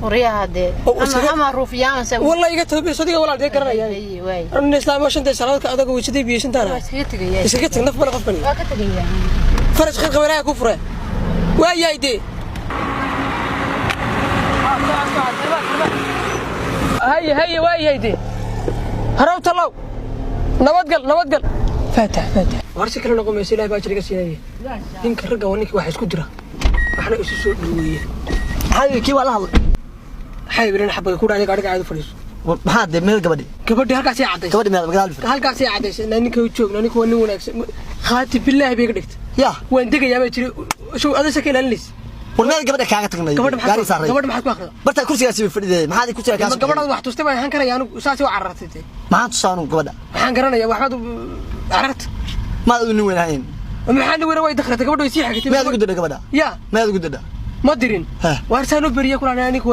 Waryaha dee. Oo Ama ama ruufyaan se. Wallahi iga toobiyo sadiga walaal dee garanaya. Haye, waay. Nin islaamo shantay salaadka adag weysaday biyo shantaana. Waa iskaga tegayaa. Iskaga tag, naf bale qofkani. Waa ka tegayaa. Faraj khayr qaba Ilaahay ku fure. Waa yahay dee. Haye, haye, waa yahay dee. Harow tallow, nabadgal, nabadgal. Faatax, faatax. War si kale noqon mayso, Ilahay baa ajriga siinaya. Ninka ragga waa ninka waxa isku dira, waxna isu soo dhaweeye. Maxaa kii waa la hadlay? Xaybirin xabada ku dhacday gaadhiga, caadi fadhiiso. Maxaa dee meel gabadhi? Gabadhii halkaasay caddaysay. Gabadhi meel gadaal fadhi. Halkaasay caddaysay. Naa ninka u joogna, ninka waa nin wanaagsan. Khaati bilaahi bay iga dhigtay. Ya. Waan degayaa bay tiri. Show adaysa ka ilaalinaysa. War meel gabadha kaaga tagnay. Gabadha gaari maxaad saaray. Gabadha maxaad ku akhridaa? Barta kursigaasi bay fadhiday. Maxaad kursiga kaa? Ma gabadhaad wax tustay baan ahaan karaya anigu? Saasay u carartay dee. Maxaan tusaanu gabadha? Waxaan garanayaa waxbaad cararta. Maad u nin weyn ahayn. Maxaa nin weyna? Way dakratay gabadha, way sii xigtay. Miyaad ugu didha gabadha? Ya. Miyaad ugu didha? Ma dirin. Ha. Waar saan u beriya kulaan anigu.